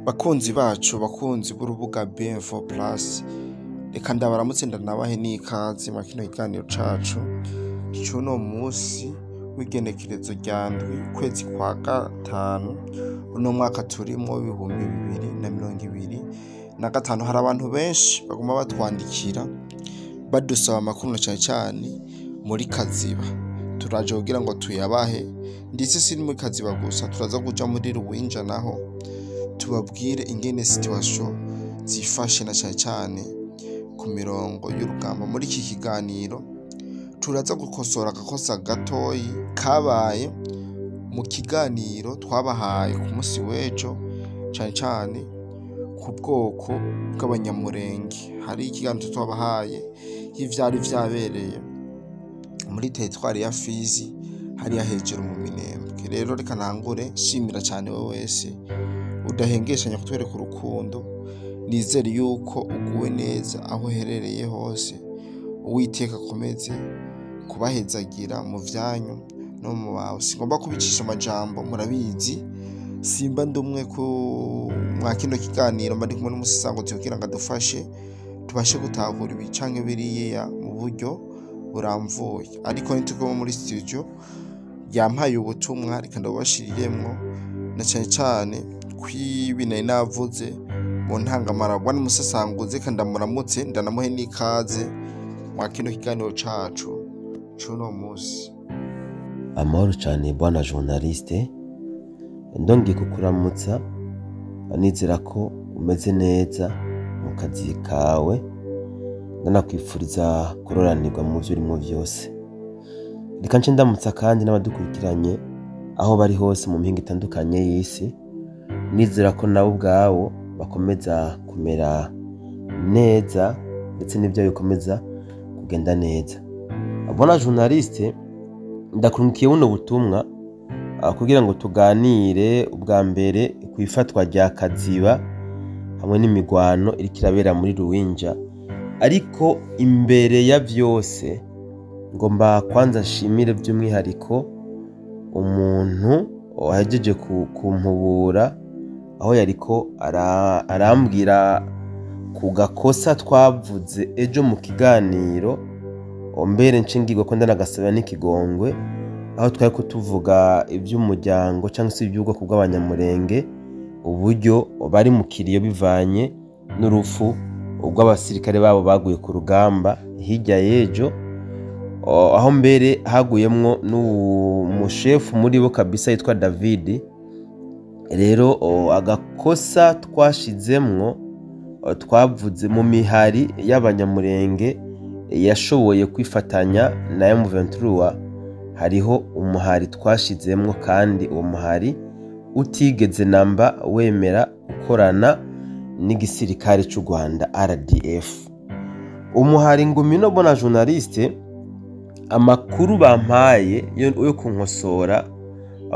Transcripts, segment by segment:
Bakunzi bacu, bakunzi b'urubuga BM4 Plus, reka ndabaramutse ndanabahe n'ikaze mwa kino kiganiro cacu c'uno musi w'igenekerezo rya 7 ukwezi kwa 5 uno mwaka turimwo 2025. Hari abantu benshi baguma batwandikira badusaba amakuru na cane cane muri Kaziba. Turaje kugira ngo tuyabahe, ndetse si muri Kaziba gusa, turaza kuja muri Ruwinja naho tubabwire ingene situation zifashe na cane cane ku mirongo y'urugamba. Muri iki kiganiro turaza gukosora agakosa gatoyi kabaye mu kiganiro twabahaye ku musi w'ejo, cane cane ku bwoko bw'Abanyamurenge. Hari ikiganiro twabahaye y'ivyari vyabereye muri teritwari ya Fizi hariya hejuru mu Minembwe. Rero reka ntangure nshimira cane wewe wese udahengeshanya kutwereka urukundo. Nizere yuko uguwe neza aho uherereye hose. Uwiteka akomeze kubahezagira mu vyanyu no mu bawe. Singomba kubicisha amajambo, murabizi simba ndumwe ku mwa kino kiganiro, mba ndi kumwe n'umusisanguzi kugira ngo adufashe tubashe gutahura ibi canke biriya mu buryo buramvuye. Ariko ntituguma muri studio, yampaye ubutumwa, reka ndabubashiriremwo na cane cane kwibi nari navuze mu ntangamara. Bwana musasanguzi, reka ndamuramutse ndanamuhe n'ikaze mwa kino kiganiro cacu c'uno musi. Amahoro cyane bwana journaliste, ndongeye kukuramutsa, nizera ko umeze neza mu kazi kawe, ndanakwifuriza kuroranirwa mu byo urimo byose. Reka nce ndamutsa kandi n'abadukurikiranye aho bari hose mu mihingo itandukanye y'isi, nizera ko nabo ubwabo bakomeza kumera neza ndetse n'ibyo bikomeza kugenda neza. Bwana journaliste, ndakurungikiye buno butumwa kugira ngo tuganire ubwa mbere ku ifatwa rya Kaziba hamwe n'imigwano iriko irabera muri Ruwinja. Ariko imbere ya vyose ngomba kwanza nshimire by'umwihariko umuntu wahejeje kumpubura aho yariko arambwira ku gakosa twavuze ejo mu kiganiro, mbere nshingirwa ko ndanagasaba n'ikigongwe, aho twari ko tuvuga iby'umuryango cyangwa se iby'ubwoko bw'Abanyamurenge, uburyo bari mu kiriyo bivanye n'urupfu rw'abasirikare babo baguye ku rugamba hirya y'ejo, aho mbere haguyemwo n'umushefu muri bo kabisa yitwa David. Rero agakosa twashizemwo, twavuze mu mihari y'Abanyamurenge yashoboye kwifatanya na M23, hariho umuhari twashizemwo kandi uwo muhari utigeze namba wemera gukorana n'igisirikare c'u Rwanda RDF. Umuhari Ngumino, bona journaliste, amakuru bampaye yo kunkosora,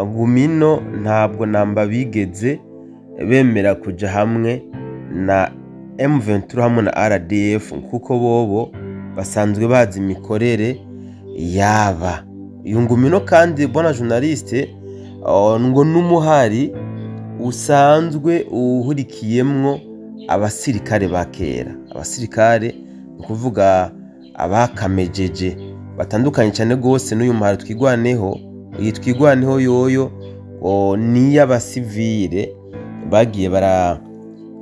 Ngumino ntabwo namba bigeze bemera kuja hamwe na M23 hamwe na RDF, kuko bobo basanzwe bazi imikorere yaba. Uyu Ngumino kandi, bona journaliste, ngo n'umuhari usanzwe uhurikiyemwo abasirikare ba kera, abasirikare ni ukuvuga abakamejeje batandukanye cyane gose n'uyu muhari Twigwaneho. Iyi Twigwaneho yoyo ni iy'abasivile bagiye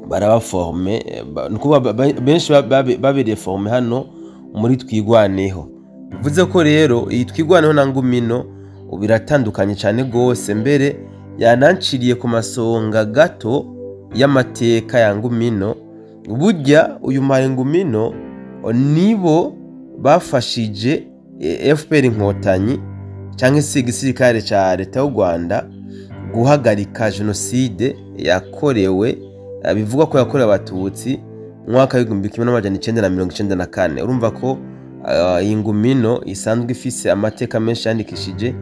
barabaforme, ni ukuvuga benshi babereye formé hano muri Twigwaneho. Bivuze ko rero iyi Twigwaneho na Ngumino biratandukanye cyane gose. Mbere yananciriye ku masonga gato y'amateka ya Ngumino. Burya uyu muhari Ngumino nibo bafashije FPR Inkotanyi cyangwa se igisirikare ca leta y'u Rwanda guhagarika jenoside yakorewe, bivugwa ko yakorewe Abatutsi mu mwaka w'1994. Urumva ko iyi Ngumino isanzwe ifise amateka menshi yandikishije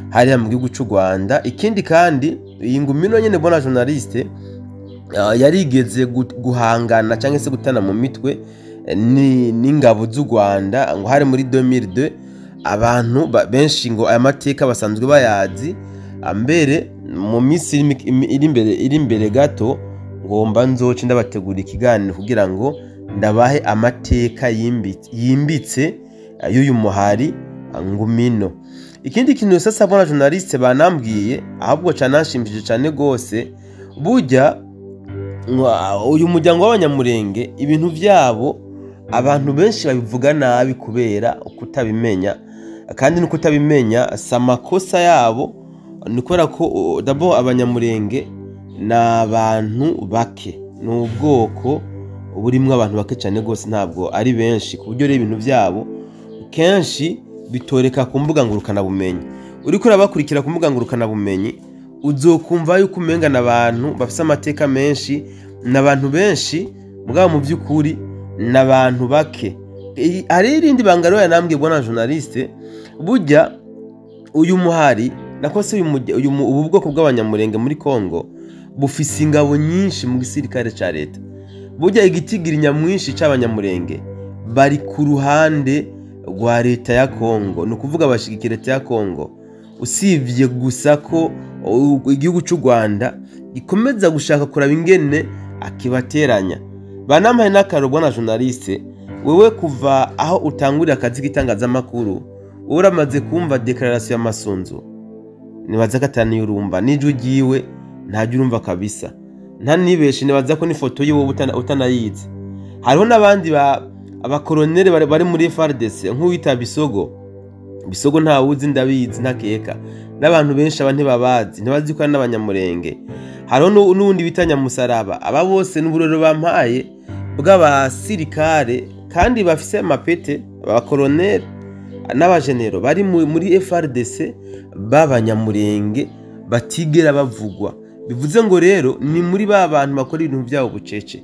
hariya mu gihugu c'u Rwanda. Ikindi kandi, iyi Ngumino nyene, bona journaliste, yarigeze guhangana cyangwa se gutana mu mitwe n'ingabo z'u Rwanda, ngo hari muri 2002. Abantu benshi ngo aya mateka basanzwe bayazi. Mbere mu minsi iri imbere gato Ngomba nzoce ndabategura ikiganiro kugira ngo ndabahe amateka yimbitse y'uyu muhari Ngumino. Ikindi kintu sasa, bwana journaliste, banambwiye ahubwo cananshimishije cane gose, burya uyu muryango w'Abanyamurenge ibintu vyabo abantu benshi babivuga nabi kubera kutabimenya, kandi no kutabimenya si amakosa yabo, ni kubera ko d'abord Abanyamurenge ni abantu bake, ni ubwoko burimwo abantu bake cyane rwose, ntabwo ari benshi, ku buryo rero ibintu byabo kenshi bitoreka ku mbuga ngurukanabumenyi. Uriko urabakurikira ku mbuga ngurukanabumenyi, uzokumva yuko umenga n'abantu bafise amateka menshi, n'abantu benshi, mugabo mu by'ukuri n'abantu bake. Hari irindi banga rero yanambwiye, bwana journaliste, burya uyu muhari nako se ubu bwoko bw'Abanyamurenge muri Kongo bufise ingabo nyinshi mu gisirikare ca leta. Burya igitigiri nyamwinshi c'Abanyamurenge bari ku ruhande rwa leta ya Kongo, ni ukuvuga bashigikira leta ya Kongo, usibye gusa ko igihugu c'u Rwanda gikomeza gushaka kuraba ingene akibateranya. Banampaye n'akaro, bwana journaliste, wewe kuva aho utangurira akazi k'itangazamakuru, wowe uramaze kumva déclaration ya Masunzu? Nibaza ko ataniyo urumva, n'ijwi ryiwe ntajya urumva kabisa, ntanibeshe, nibaza ko n'ifoto yiwe utanayizi. Hariho n'abandi abakoronere bari muri FARDC nk'uwita Bisogo. Bisogo ntawuzi, ndabizi, ntakeka n'abantu benshi aba ntibabazi, ntibazi ko ari n'Abanyamurenge. Hariho n'uwundi bita Nyamusaraba. Aba bose n'uburero bampaye bw'abasirikare kandi bafise amapete, abakoronere n'abajenero bari muri FARDC b'Abanyamurenge batigera bavugwa. Bivuze ngo rero ni muri ba bantu bakora ibintu byabo bucece,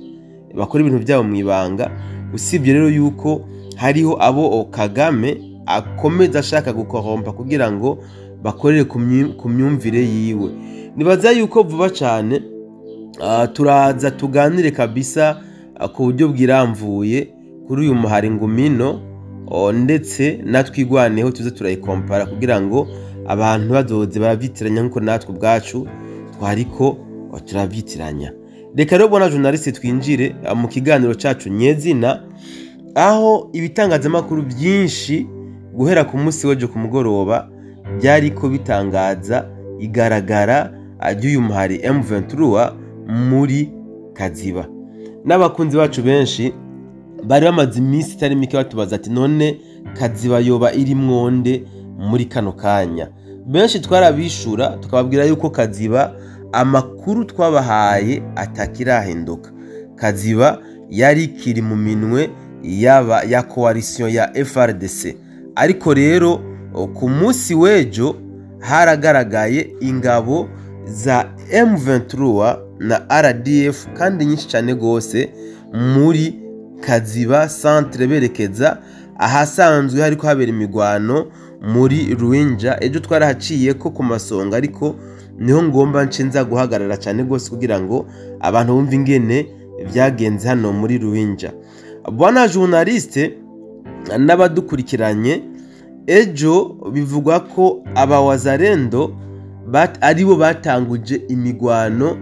bakora ibintu byabo mu ibanga. Usibye rero yuko hariho abo Kagame akomeza ashaka gukorompa kugira ngo bakorere ku myumvire yiwe. Nibaza yuko vuba cyane turaza tuganire kabisa ku buryo bwiramvuye kuri uyu muhari Ngumino, ndetse natwigwaneho tuze turayikompara kugira ngo abantu bazoze barabyitiranya nkuko natwe ubwacu twariko turabyitiranya. Reka rero, bwana journaliste, twinjire mu kiganiro cacu nyezina, aho ibitangazamakuru byinshi guhera ku munsi w'ejo ku mugoroba byariko bitangaza igaragara ry'uyu muhari M23 muri Kaziba. N'abakunzi bacu benshi bari bamaze iminsi itari mike batubaza ati: "None Kaziba yoba iri mwonde muri kano kanya?" Benshi twarabishura tukababwira yuko Kaziba amakuru twabahaye atakirahinduka, Kaziba yari ikiri mu minwe yaba ya coalition ya FARDC. Ariko rero ku munsi w'ejo haragaragaye ingabo za M23 na RDF kandi nyinshi cyane gose muri Kaziba centre, berekeza ahasanzwe hariko habera imigwano muri Ruinja. Ejo twarahaciye ko ku masonga, ariko niho ngomba nce nza guhagarara cyane gose kugira ngo abantu bumve ingene byagenze hano muri Ruinja. Bwana journaliste n'abadukurikiranye, ejo bivugwa ko abawazarendo aribo batanguje imigwano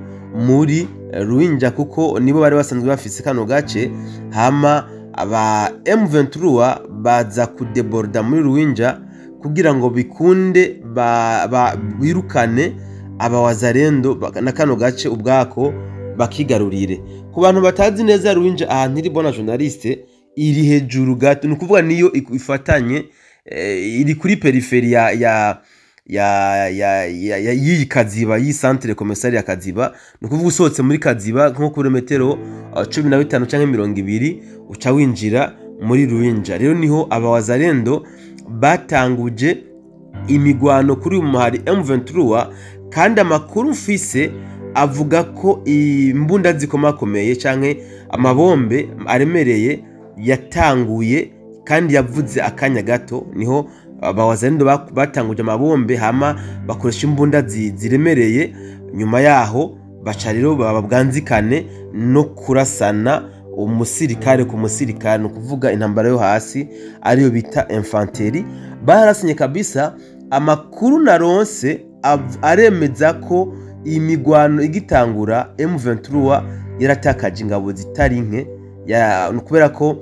muri Ruinja, kuko nibo bari basanzwe bafise kano gace, hama aba M23 baza kudeborda muri Ruinja kugira ngo bikunde birukane abawazarendo na kano gace ubwako bakigarurire. Ku bantu batazi neza Ruinja ahantu iri, bwana journaliste, iri hejuru gato, ni ukuvuga niyo ifatanye, iri kuri périphérie ya y'iyi Kaziba, y'iyi centre commercial ya Kaziba. Ni ukuvuga usohotse muri Kaziba nko kuri metero 15 canke 20, uca winjira muri Ruinja. Rero niho abawazarendo batanguje imigwano kuri uyu muhari M23, kandi amakuru mfise avuga ko imbunda zikomakomeye canke amabombe aremereye yatanguye kandi yavuze akanya gato. Niho abawazarendo batanguje amabombe, hama bakoresha imbunda ziremereye. Nyuma yaho baca rero bababwanzikane no kurasana umusirikare ku musirikare, ni ukuvuga intambara yo hasi ariyo bita infanterie. Barasinye kabisa. Amakuru naronse aremeza ko imigwano igitangura M23 yaratakaje ingabo zitari nke, kubera ko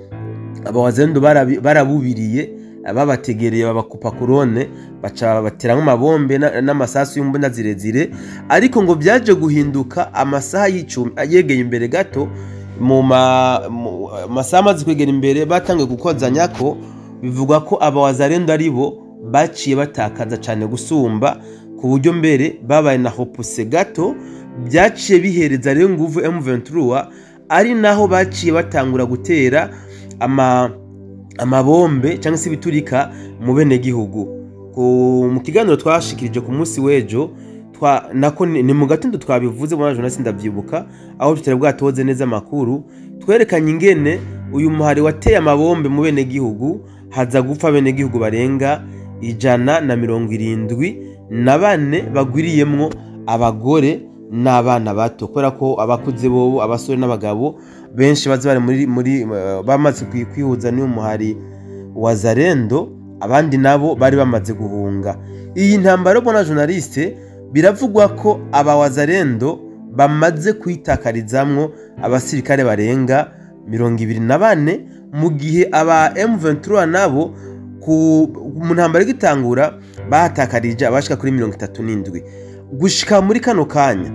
abawazalendo barabubiriye, babategereye, babakupa kurone, baca bateramo amabombe n'amasasu y'imbunda zirezire. Ariko ngo byaje guhinduka amasaha y'icumi yegeye imbere gato, mu masaha amaze kwegera imbere batangiye gukozanya ko bivugwa ko abawazalendo ari bo baciye batakaza cyane gusumba, ku buryo mbere babaye na hopuse gato. Byaciye bihereza rero nguvu M23, ari naho baciye batangura gutera amabombe cyangwa se ibiturika mu bene gihugu. Mu kiganiro twashikirije ku munsi w'ejo, nako ni mu gatondo twabivuze, muri journaliste ndavyibuka, aho tutari bwatoze neza amakuru, twerekanye ingene uyu muhari wateye amabombe mu bene gihugu, haza gupfa bene gihugu barenga 174 bagwiriyemwo abagore n'abana bato, kubera ko abakuze bobo, abasore n'abagabo benshi baza bari muri bamaze kwihuza n'uyu muhari wa Zalendo, abandi nabo bari bamaze guhunga. Iyi ntambaro bona journaliste biravugwa ko aba Wazalendo bamaze kwitakarizamwo abasirikare barenga 24, mu gihe aba M23 nabo mu ntambara igitangura bahatakarije abashika kuri 37. Gushika muri kano kanya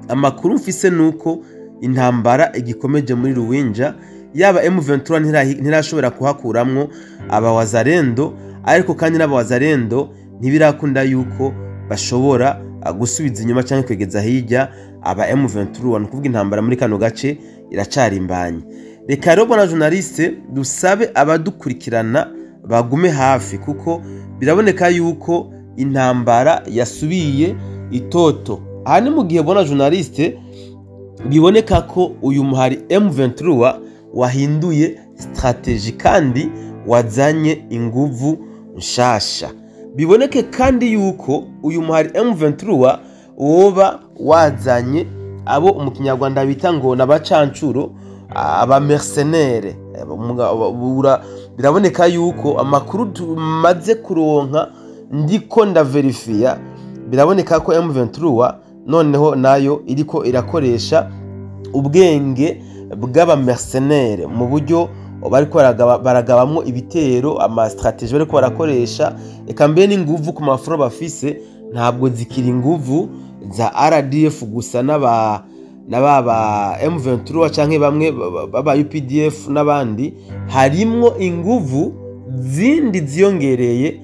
amakuru mfise nuko intambara igikomeje muri Ruwinja, yaba M23 ntirashobora kuhakuramwo aba Wazalendo, ariko kandi n'aba Wazalendo ntibirakunda yuko bashobora gusubiza inyuma cyangwa kwegeza hirya aba M23. Nukuvuga intambara muri kano gace iracarimbanye. Reka rero bona journaliste dusabe abadukurikirana bagume hafi, kuko biraboneka yuko intambara yasubiye itoto. Aha ni mu gihe bona journaliste biboneka ko uyu muhari M23 wahinduye strategie kandi wazanye inguvu nshasha. Biboneke kandi yuko uyu muhari M23 woba wazanye abo mu Kinyarwanda bita ngo nabacancuro, aba mercenaires. Biraboneka yuko amakuru tumaze kuronka ndiko ndaverifia, biraboneka ko M23 noneho nayo iriko irakoresha ubwenge bw'aba mercenaires mu buryo bariko baragabamwo ibitero, ama strategie bariko barakoresha, eka mbe n'inguvu ku mafro bafise ntabwo zikiri inguvu za RDF gusa n'aba M23 canke bamwe baba UPDF n'abandi, harimwo inguvu zindi ziyongereye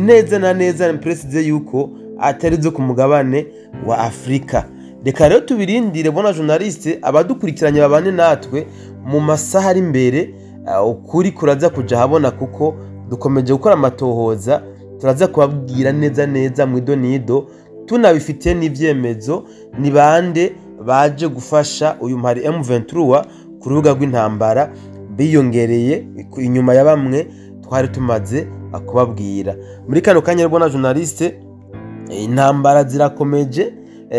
neza na neza précise yuko atari zo ku mugabane wa Afrika. Reka rero tubirindire bona journaliste abadukurikiranye babane natwe mu masaha ari imbere, ukuri kuraza kuja habona, kuko dukomeje gukora amatohoza, turaza kubabwira neza neza mu idonido tunabifitiye n'ivyemezo ni bande baje gufasha uyu muhari M23 ku rubuga rw'intambara biyongereye inyuma ya bamwe twari tumaze kubabwira. Muri kano kanya bona journaliste intambara zirakomeje,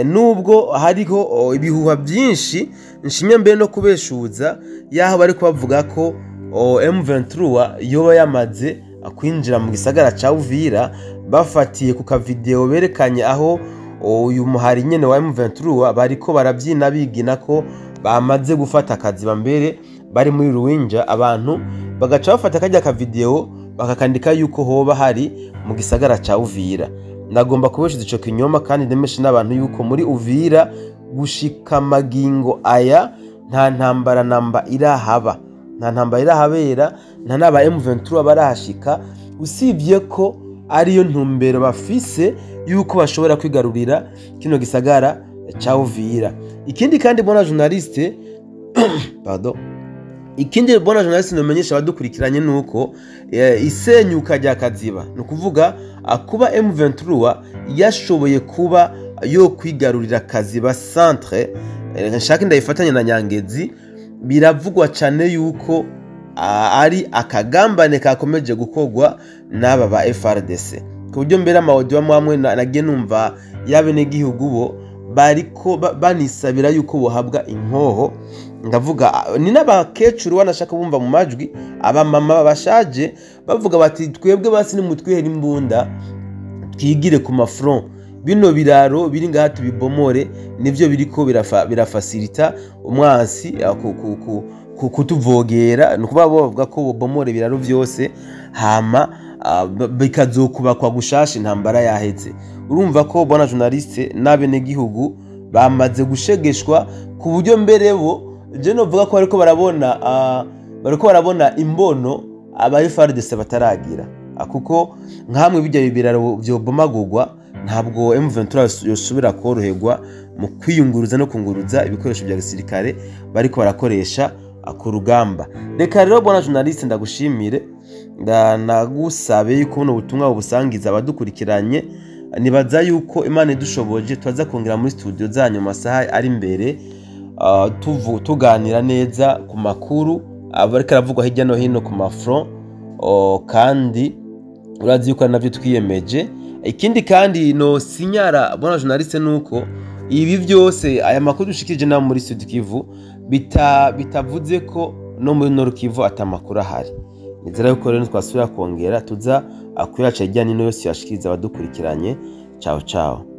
nubwo hariho ibihuha byinshi nshimye mbere no kubeshuza yaho bari kubavuga ko M23 yoba yamaze kwinjira mu gisagara ca Uvira, bafatiye ku ka video berekanye aho uyu muhari nyene wa M23 bariko barabyina bigina ko bamaze gufata akazi mbere bari muri Ruwinja, abantu bagaca bafata kajya ka video bakakandika yuko hoba hari mu gisagara ca Uvira. Nagomba kubeshuza ico kinyoma kandi ndemeshe n'abantu yuko muri Uvira gushika magingo aya nta ntambara namba irahaba, nta ntambara irahabera, nta naba M23 barahashika, usibye ko ariyo ntumbero bafise yuko bashobora kwigarurira kino gisagara ca Uvira. Ikindi kandi bona journaliste pardon, ikindi bona journaliste nomenyesha abadukurikiranye nuko isenyuka rya Kaziba, nukuvuga kuba M23 yashoboye kuba yo kwigarurira Kaziba centre, nshaka ndayifatanya na Nyangezi, biravugwa cyane yuko ari akagambane kakomeje gukogwa n'aba ba FRDC, ku buryo mbere amawodi amwe nagiye numva yabene gihugu bo bariko banisabira yuko bohabwa inkoho. Ndavuga ni n'abakecuru wanashaka bumva mu majwi abamama bashaje bavuga bati twebwe basi nimutwihere imbunda twigire ku mafront. Bino biraro biri ngaha tubibomore, nivyo biriko birafacilita umwansi kutuvogera. Ni ukuvuga bo bavuga ko bobomora ibiraro vyose, hama bikazokubakwa gushasha intambara yaheze. Urumva ko, bwana journaliste, n'abenegihugu bamaze gushegeshwa ku buryo mbere bo je novuga ko bariko barabona imbono aba FARDC bataragira. Kuko nkamwe bijya biraro vyobomagurwa, ntabwo M23 yosubira koroherwa mu kwiyunguruza no kunguruza ibikoresho bya gisirikare bariko barakoresha ku rugamba. Reka rero, bwana journaliste, ndagushimire, ndanagusabe yuko buno butumwa bubusangiza abadukurikiranye. Nibaza yuko Imana idushoboje turaza kongera muri studio zanyu mu masaha ari imbere, tuganira neza ku makuru aba ariko aravugwa hirya no hino ku mafront. Kandi urazi yuko ari navyo twiyemeje. Ikindi kandi no sinyara, bwana journaliste, nuko ibi byose, aya makuru dushikirije na muri Sud Kivu, bitavuze ko no muri Nord Kivu atamakuru ahari. Nizera yuko rero twasubira kongera tuza akuyaca hirya nino yose yashikiriza abadukurikiranye. Ciao ciao.